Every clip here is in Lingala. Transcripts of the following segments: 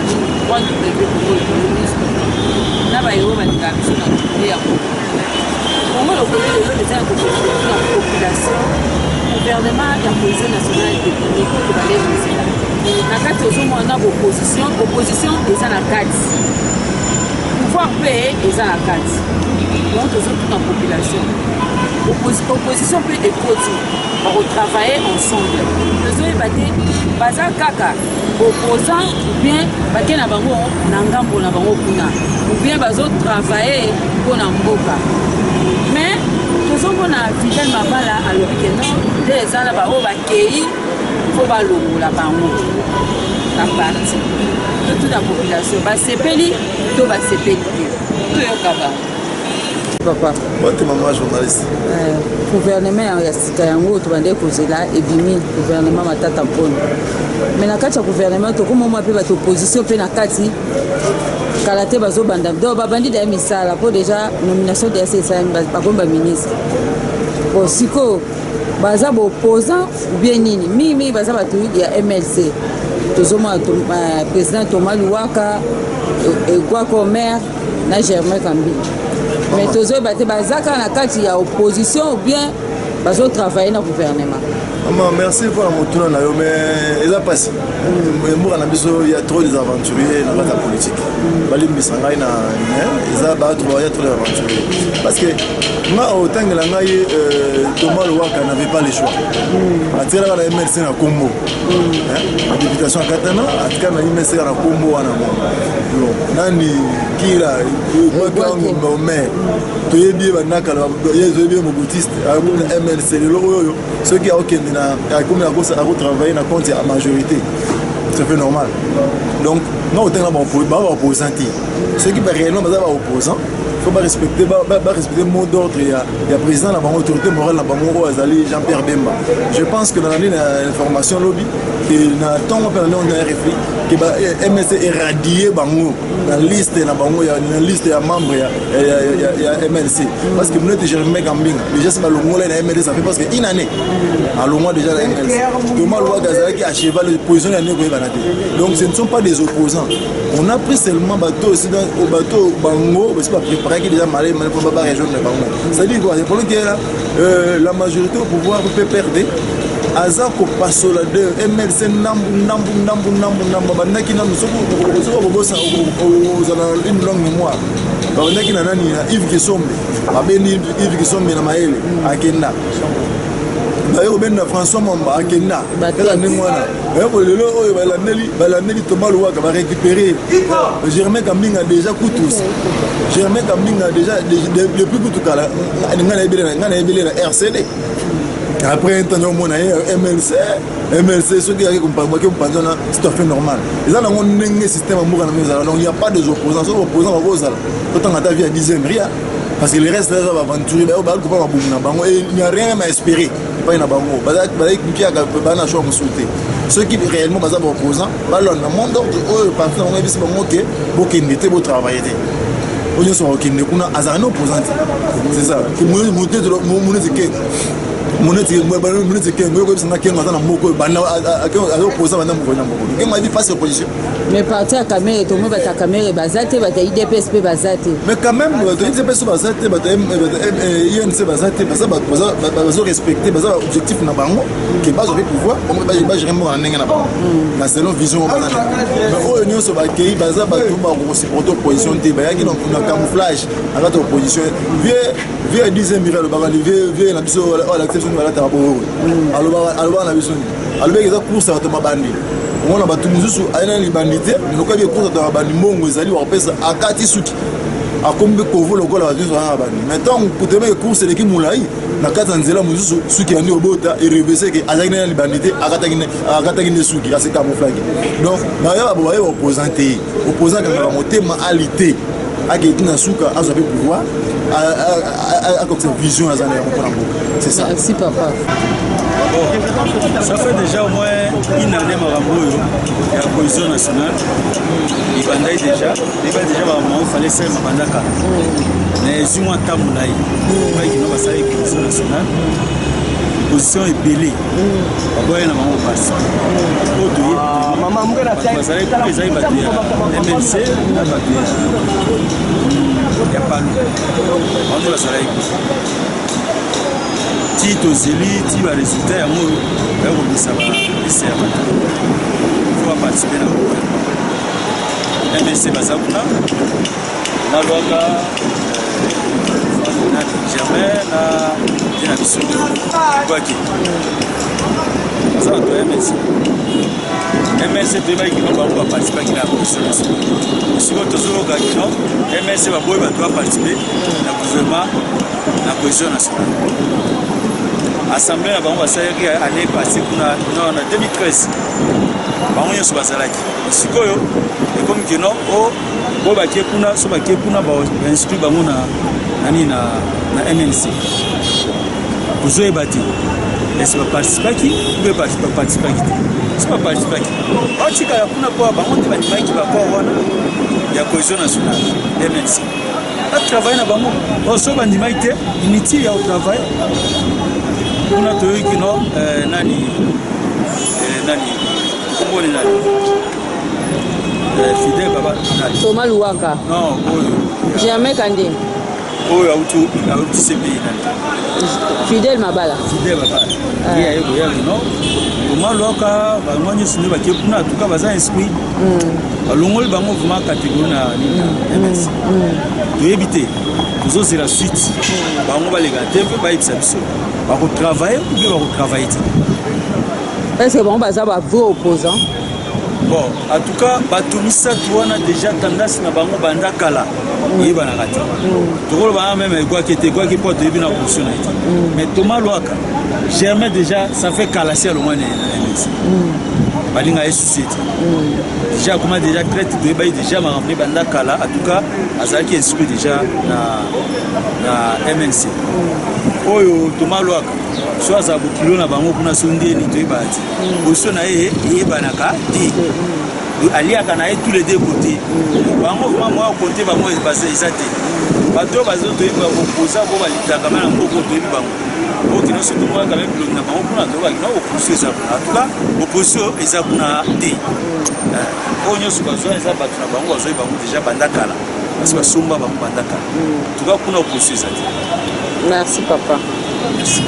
mingi 3W Congo Lokolo News na baye oyo balingaka biso na ndenge ya Congo Lokolo lelo eza ya kokende na population. Gouvernement ya cohésion nationale ebimi oyo tobandaki kozela na kati, ozomona na opposition, opposition eza na kati, pouvoir mpe eza na kati. Donc tozotuna population, opposition mpe ekoti, bakotravaille ensemble. Tozoyeba te baza kaka opposant ou bien bake na bango na ngambo na bango kuna, ou bien bazotravaille mpo na mboka. Mais tozomona Fidèle Mabala alobi ke non, nde eza na baoyo bakei, mpo balongola bango na parti. Totuna population, basepeli to basepeli te? Toyoka bango, papa. Bote, mama journaliste. Gouvernement ya sika yango tobandeki kozela ebimi, gouvernement Matata Mponi. Mais na kati ya gouvernement tokomomwa mpe bato opposition mpe na kati. Kala te bazobanda, donc babandi daya misala, mpo déjà nomination DS esalami, bakomi baministre. Bon, sikoyo baza baopposant ou bien nini? Mingimingi baza bato ya MLC. Tozomona président Thomas Luwaka, Egwako Omer na Germain Kambi, mais tozoyeba te baza kaka na kati ya opposition ou bien bazotravaille na gouvernement. Mama, merci mpona motuna na yo, mais eza mpasi. Mboka na biso ya trop des aventuriers na kati ya politique. Balimbisa ngai na eza bato ya trop des aventuriers, parce que nga otangela ngai, Thomas Lowaka n'avait pas le choix. Atikalaka na MLC na kombo na députation akatana, atikala na MLC na kombo wana. Mo nani kila mais toyebi ye bandakala, toyebi ye mobutiste, akomi na MLC. Lelo oyo soki akokende na akomi akotravaille na compte ya majorité, c'est fait normal. Donc nga otanga ba baopposant te. Soki baréellement baza baopposant, faut barespecter mot d'ordre ya président na bango, autorité morale na bango oyo azali Jean-Pierre Bemba. Je pense que nalandi na information lobi ke na ntongo mpe na ndenge na RFI ke ba MLC éradié bango na liste na bango, na liste ya membre ya MLC, parce que neti Germain Kambinga déjà si balongola na MLC, ça fait parce que une année alongwa déjà na MLC. Thomas Luwaka azalaki à cheval, position ya ndenge koyebana te. Donc ce ne sont pas des opposants. On a pris seulement bato aussi bato bango basi bapréparaki déjà malai malai mpo barejoindre bango. C'est-à-dire quoi? Le problème qui est là, la majorité au pouvoir peut perdre, aza kopasola de MLC ndambu ndambu ndambu ndambu ndambu. Bandaki nanu, soki okobosa, ozala une longue mémoire, babandaki na nani, na Yves Kisombe. Babendi Yves Kisombe na mayele, akenda. Baye kobenda François Mamba, akenda. Kaka ndenge wana bayeko. Lelo oyo balandeli Thomas Luwaka, barécupéré Germain Kambinga. Déjà kutu Germain Kambinga, déjà depuis kutu kala, ngai nayebele na RCD. Après un temps, omona ye MLC. MLC soki ayaki mopanzi wana, c'est tout à fait normal. Eza nango ndenge système ya mboka nango ezala. Donc il y a pas des opposants. Soki opposant bakozala, totanga ata vie ya dixième ria, parce que le reste eza baaventurier bakopa mabumu na bango et il n'y a rien même à espérer epai na bango. Bazalaki mpiaka, baa na choix mosusu te. Soki réellement baza baopposant, balanda mot d'ordre oyo parti na bango yebisi bango ke bokende te, botravaille te. Oyo nyonso bakokende kuna azalaka na opposant te. C'est ça, moneti kengo, moneti kengo oyo koyebisanga kengo aza na mboka oyo aza opposant. Banda mokoli na mokolo kengo ayebi face opposition. Mais parti ya Kamerhe, tomoi bato ya Kamerhe baza te, bato ya UDPS mpe baza te. Mais quand même bato ya UDPS baza te, bato ya UNC baza te. Bazo respecte, baza objectif na bango ke bazwa mpe pouvoir, bagérer mboka na ndenge na bango, na selon vision oyo baza. Mais oyo nyonso bakei, baza bato bakosupporte opposition te. Bayaki na camouflage na kati ya opposition. Vieux dixième mire alobaka, vieux na biso oyo alakisa biso balataka boyoyo, alobaka na biso nini? Alobaki eza course ya bato mabandi. Omona bato mosusu aye na libandi te, lokola course bato mabandi, mbongo ezali bakopesa, akati suki, akomi mpe kovo lokola bato nyonso baza na bandi. Mais ntango kutemeke course eleki molai, na kati ya nzela mosusu suki yandi obota erevese ke azalaki na libandi te, akataki nde suki, ase camouflaki. Donc baya baye baopposant te. Opposant akangaka motema ali te, akei ti na suka, azwa mpe pouvoir, akokisa vision aza na yango mpona mboka. C'est ça. Merci, papa. Bon, ça fait déjà au moins une année makambo oyo ya cohésion nationale ebandaki déjà, ebandi déjà. Bamamo fallait sema banda kala, mais ezwi mwa ntango molai. Epai kino basali cohésion nationale. Opposition ebele baboyaki na bango koparticipe. Oyo toyebi bato bazalaki kuna ezali bato ya MLC na bato ya PALU, bango nde bazalaki kuna. Ti tozeli ti baresultat yango baya kobimisa baliste ya bato fo baparticipe na gouvernement. MLC baza kuna na Lwaka na Germain na ye na biso Gwaki, baza bato ya MLC. MLC toyebaki kino bango baparticipaki na position nationale. Sikoyo tozoloka kino MLC baboyi bato baparticipe na gouvernement na cohésion nationale. Assemblée na bango basalaki année passée kuna na 2013, bango nyonso bazalaki. Sikoyo ekomi kino o oyo bakie kuna, so bakie kuna bainscrit bango na nani, na MLC. Tozoyeba te ese baparticipaki mpe baparticipaki te. So baparticipaki, batikala kuna mpo bango nde bandimaki baaccord wana ya cohésion nationale. MLC batravaille na bango. So bandimaki te, inutile ya kotravaille kuna. Toyoki kino nani, nani, komboni nani, Fidèle Baba nani? Thomas Luwaka. Non, oyo. Germain Kande. Oyo auti CPI, nani? Fidèle Mabala. Fidèle Mabala, ye aye koya kino Thomas Luwaka, bango nyonso nde batie kuna. En tout cas baza inscrit, balongoli bango vraiment catégorie na nini, na MLC. Toyebi te, tozozela suite. Bango baleka te mpe bayebisa biso bakotravaille ou bien bakotravaille te. Est ce que bango baza bavrai opposant? Bon, en tout cas bato misato wana déjà tendance na bango banda kala eyebanaka te. Tokoloba wana même egwaki te, egwaki mpo toyebi na position na ye te. Mais Thomas Lwaka, Germain, déjà ça fait kala si alongwa na MLC, balinga ye susu te. Déjà akoma déjà traître, toyebaki déjà makambo ne banda kala. En tout cas azalaki inscrit déjà na MLC. Oyo Thomas Lwaka, so azala bokilo na bango kuna, so ndeni toyebaka te, position na ye eyebanaka te. Aliaka na ye tous les deux côtés. Bango vraiment moya kote bango eza te. Bato oyo bazo toyebi bakopoza po balitaka ma na mboka, toyebi bango okino so tomonaka me bilongi na bango kuna, toyebaki na opposition eza kuna. En tout cas opposition eza kuna te. Oyo nyonso bazwa eza bato na bango, bazwai bango déjà banda kala, parce basomba bango banda kala. En tout cas kuna opposition eza te. Merci papa. Merci.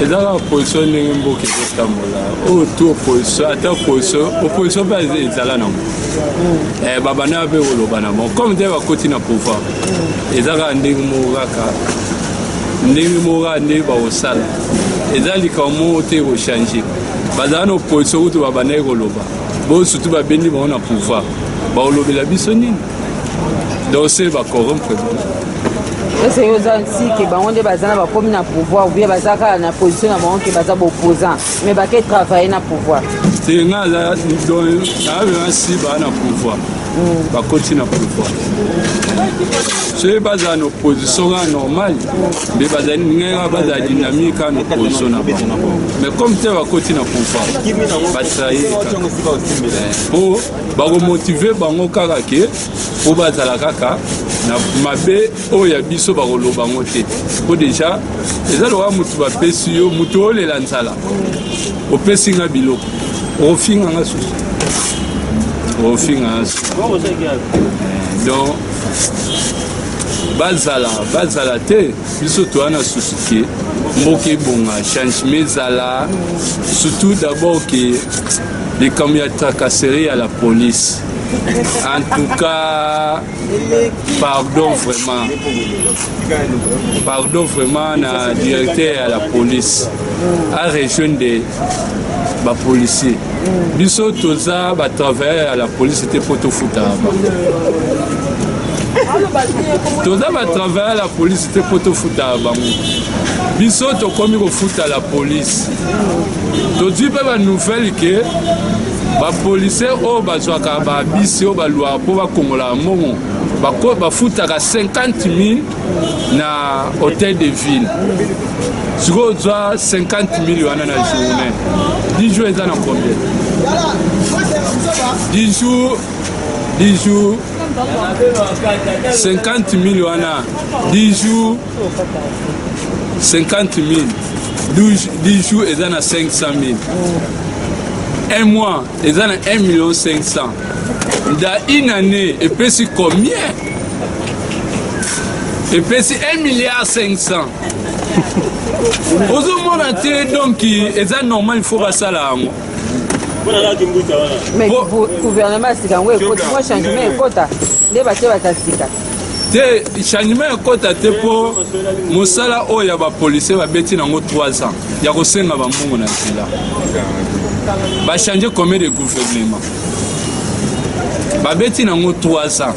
Eza kaka position ndenge mboka ezotambola oyo tu opposition, ata opposition, opposition mpe ezala nango, babanda mpe koloba na bango comme te bakoti na pouvoir. Eza kaka ndenge moko, kaka ndenge moko kaka nde bakosala. Eza likambo moko te ekochange. Bazala na opposition kutu babandaki koloba bo surtout babendi bango na pouvoir, bakolobela biso nini? Donc se bacorrompre bango. Ese yo oza nsike bango nde baza na bakomi na pouvoir ou bien baza kaka na position na bango ke baza baopposant mais bake travailler na pouvoir? Te, nga aza donc naa vraiment si baa na pouvoir, bakoti na pouvoir, soki bazala na opposition kaka normal mbe bazali ndenge kaka bazala dynamique kaka na opposition na bango. Mais comme te bakoti na pouvoir, batrahir kaka po bakomotive bango kaka ke mpo bazala kaka na mabe oyo ya biso, bakoloba yango te mpo déjà eza lokola motu bapesi yo, motu olela nzala, opesi nga biloko, okofinga nga susu, okofinga nga susu. Donc bazala te, biso toza na susu ke mboka ebonga, changement ezala. Surtout d'abord ke likambo ya tracasserie ya la police, en tout cas pardon, vraiment pardon, vraiment na directeur ya la police a rejoindre bapolicier. Biso toza batravailleur ya la police te mpo tofutaka bango. Toza batravailleur ya la police te mpo tofutaka bango. Biso tokomi kofuta la police. Tozwi mpe banouvelle ke bapolicier oyo bazwaka babisi oyo balwaka mpo bakongolaka mbongo, bafutaka 50 000 na hôtel de ville. Sikoyo ozwa 50 000 wana na journée, 10 jours eza na combien? 10 jours, 10 jours, 50 000 wana 10 jours. 50 000, 10 jours eza na 500 000, un mois eza na 1 million 500, dans une année epesi combien? Epesi 1 milliard 500. Ozomona te? Donc eza normal, il faut basala yango. Mais gouvernement sika yango ekoti, mwa changement ekota nde batie bata sika. Te, changement ekota te, mpo mosala oyo ya bapolicier babeti nango 3 ans ya kosenga bambongo na nzela. Bachange combien de gouvernement? Babeti nango 3 ans.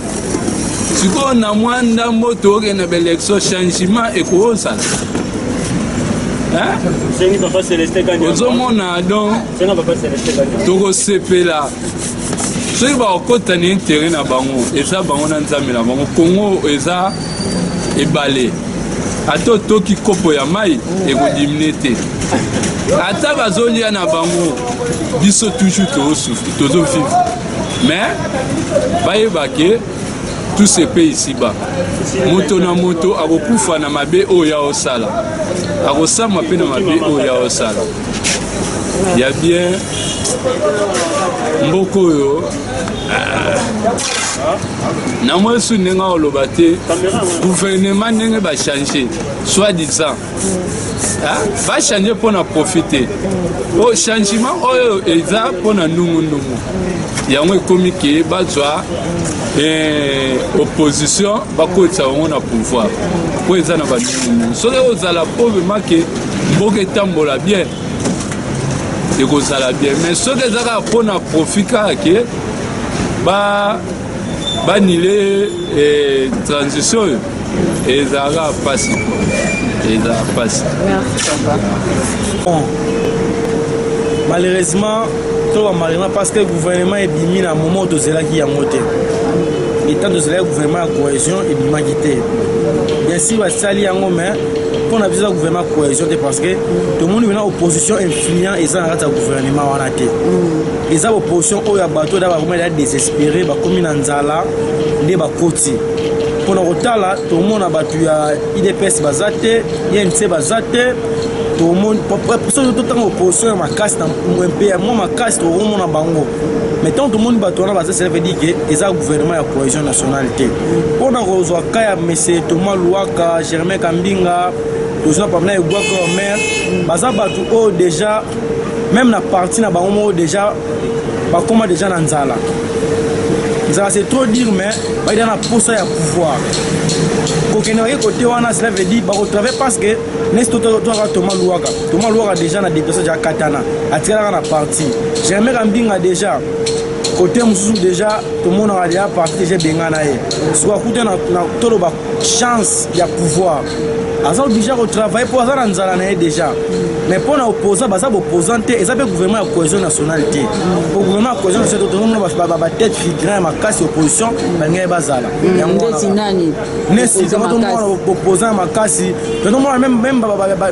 Sikoyo na mwa ndambo tookende baélection, changement ekozala. Ozomona? Donc tokosepela soki bakokɔta na intérêt na bango, eza bango na Nzambe na bango. Kongo eza ebale, ata otoki kopo ya mai ekodiminuer te. Ata bazolia na bango, biso toujours tozosouffrir, tozovivre. Mais bayeba ke tout se paie ici-bas. Moto na moto akokufa na mabe oyo ya osala, akosama mpe na mabe oyo ya osala ya bien. Mboka oyo na mwa esu ndenge akoloba te, gouvernement ndenge bachange, soit disant bachange mpo na profit te. O changement oyo eza mpo na ndungu-ndungu, yango ekomi ke bazwa opposition, bakotisa bango na pouvoir mpo eza na bandungu-ndungu. Soki ozala mpo vraiment ke mboka etambola bien, ekozala bien. Mais soki eza kaka mpo na profit, kaka ke banile transition oyo, ezalaka mpasi, ezalaka mpasi. Bon, malheureusement to malheureusement, parce que gouvernement ebimi na moment oyo tozelaki yango te. Etant tozelaki gouvernement ya cohésion, ebimaki te. Bien sûr basali yango, mais mpo na biso eza gouvernement ya cohésion te, parce que tomoni mpena opposition influent eza na kati ya gouvernement wana te. Eza opposition oyo ya bato oyo bakomi ya désespéré, bakomi na nzala nde bakoti. Mpona kotala, tomona bato ya UDPS baza te, UNC baza te. Soki totanga opposition ya makasi mpe ya mwa makasi, tokomona bango. Mais ntango tomoni bato wana baza, cela veut dire ke eza gouvernement ya cohésion nationale te. Mpona kozwa ka ya monsieur Thomas Luhaka, Germain Kambinga, tozwa pamela Egwaka maire, baza bato oyo déjà même na parti na bango moko déjà bakóma déjà na nzala. Nzala, c'est trop dire, mais baida na posa ya pouvoir. Kokende bake kote wana, cela veut dire bakotravaille, parce que nesi totoaka Thomas Luhaka. Thomas Luhaka déjà na dépression, déjà katana, atikalaka na parti. Germain Kambinga déjà kote mosusu, déjà tomonaka déjà parti déjà ebenga na ye. Soki akuta na toloba chance ya pouvoir, aza obligé kotravaille mpo aza na nzala na ye déjà. Mais mpo na opposant, baza baopposant te. Eza mpe gouvernement ya cohésion nationale te. Po gouvernement ya cohésion nationale, tozomona batête figurant ya makasi opposition balingaki bazala. Ndeti nani? Nesi tomona opposant ya makasi, tozomona même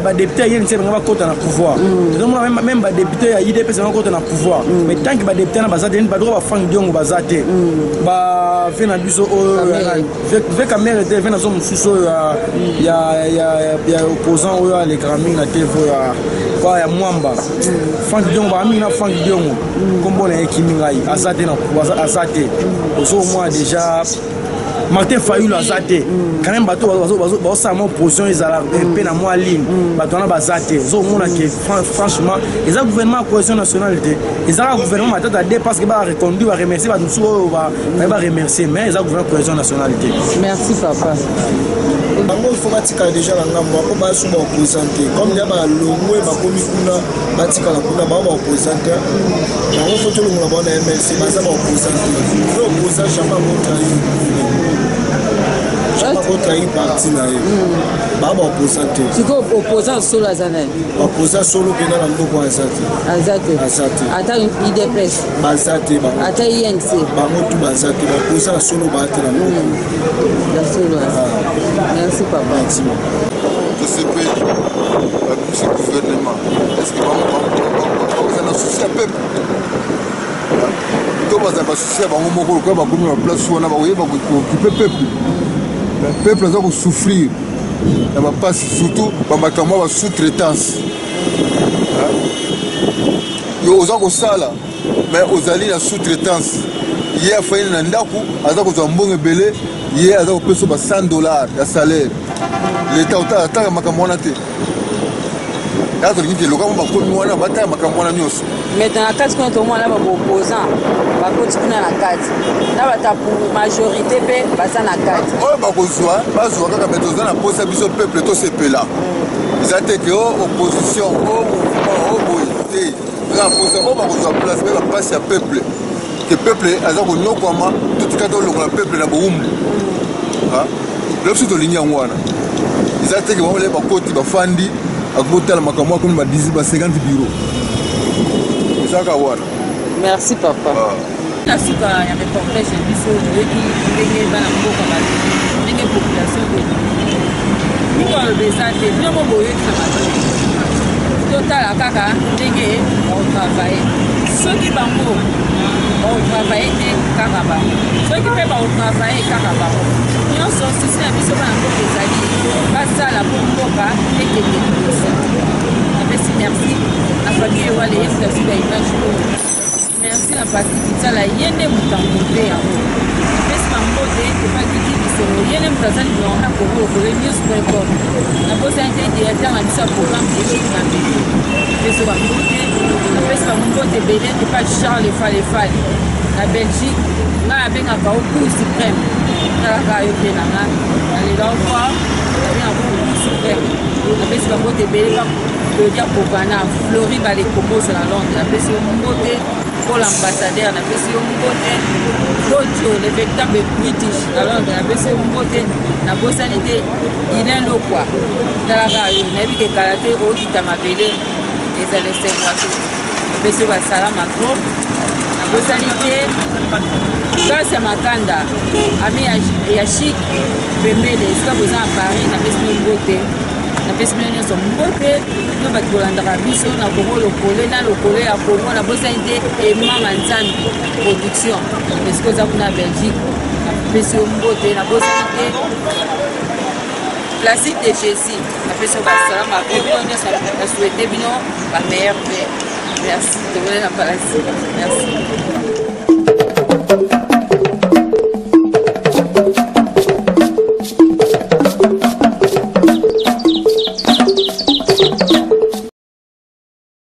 badéputé ya UNC bango bakota na pouvoir, tozomona même badéputé ya UDPS bango bakota na pouvoir. Mais tant que badéputé na baza te, badoko baFranck Diongo baza te, bave na biso oyo ve Kamerhe te, ve nazo mosusu oyo ya opposant oyo alekaka mingi na TV, oyo ya Mwamba, Frank Diongo, baka mingi na Frank Diongo, nkombo na ye ekimi ngai, aza te, aza te. Ozomona déjà Martin Fayulu aza te. Quand même bato bazosala mwa opposition ezala mpe na mwa ligne, bato wana baza te. Ozomona ke franchement eza gouvernement ya cohésion nationale te, ezaka gouvernement matata de, parce que bareconduire, baremercier bato mosusu oyo baye baremercier, mais eza gouvernement cohésion nationale te. Merci papa. Bango il faut batikala déjà na ngambo mpo baso baopposant te. Comme ya balongwe, bakomi kuna, batikala kuna. Bango baopposant te, bango faut tolongola bango na MLC. Baza baopposant te. Vrai opposant jamais akotrahir, jamais akotrahir parti na ye. Baa baopposant te. Sikoyo opposant solo aza nani? Opposant solo mpenza na mboka aza te. Aza te? Aza te. Ata UDPS? Baza te bango. Ata UNC? Bango tu baza te. Baopposant ya solo baa te na mboka. Ya solo. Merci papa. Merci. Tosepeli babimisi gouvernement. Est ce que baza na souci ya peuple to bazala basouci ya bango moko? Lokola bakomi na place wana, bakoyeba kooccuper peuple. Peuple aza kosouffrir. Na bapasi, surtout bamakambo ya basous-traitance. Yo oza kosala, mais ozali na sous-traitance. Ye afandi na ndako, aza kozwa mbongo ebele, ye aza kopesa ba 100 $ ya salaire. Leta ataka makambo wana te. Kaka tolingi te loka mo bakomi wana, batala makambo wana nyonso. Mais na kati kuna tomona baopposant bakoti kuna na kati, na bato ya majorité mpe baza na kati. Oyo bakozwa, bazwa kaka, mais toza na posa biso peuple tosepela. Eza te ke o opposition, o mouvement, o boye te. Toza na posa oyo bakozwa place mpe bapasi ya peuple, ke peuple aza konyokwama, totika tolongola peuple na bowumbu. Lo biso tolingi yango wana. Eza te ke bango bakoti, bafandi, akotala makambo akomi ba 10, ba 50 bureau, ezaka wana. Merci, papa. Na suka ya reportage na biso, toyoki ndenge bana mboka balobi, ndenge population elobi. Mingi aloba eza te, bino mo boyoki na matoi. Totala kaka ndenge bakotravaille. Soki bango bakotravaille te, kaka bango. Soki mpe bakotravaille, kaka bango nyonso. Souci na biso bana mboka ezali basala mpo mboka ekende liboso. Napesi merci na famille Ewale, yefuta biso baimage oyo. Merci na Patrik Tsala, ye nde moto amonte yango. Napesi bambote epa Didi Bisengo, ye nde moto aza numéro 1 Congo Lokole News.com. Nabosani te directeur na biso ya programme Egide Mambele, napesi bambote. Napesi bango mbote ebele epa Charles Falefale na Belgique. Ngai abengaka o Cour suprême, talaka yo mpe na nga nalela fort, nabengaka o Cour suprême. Napesi bambote ebele pa Claudia Kovana, Flori Balekomoso na Londres, napesi yo mbote. Paul ambassadeur, napesi yo mbote. Bojo le véritable British na Londres, napesi yo mbote. Nabosani te Guilin Lokwa, talaka yo, nayebi ke kala te okita mabele, ezala esengo te. Napesi yo basalama trop. Nabosani te Grâce ya Makanda, ami ya chic pembele, esika boza na Paris, napesi bino mbote. Napesi bino nyonso mbote, bino bato bolandaka biso na Kongo Lokole, na Lokole ya Kongo. Nabosani te Emanga Nzambi Production, esika oza kuna Belgique, napesi yo mbote. Nabosani te Placide de Jésus, napesi yo basalama. Bino nyonso, nasouhaite bino bameilleur mpe merci. Tokolena mbala nsima. Merci.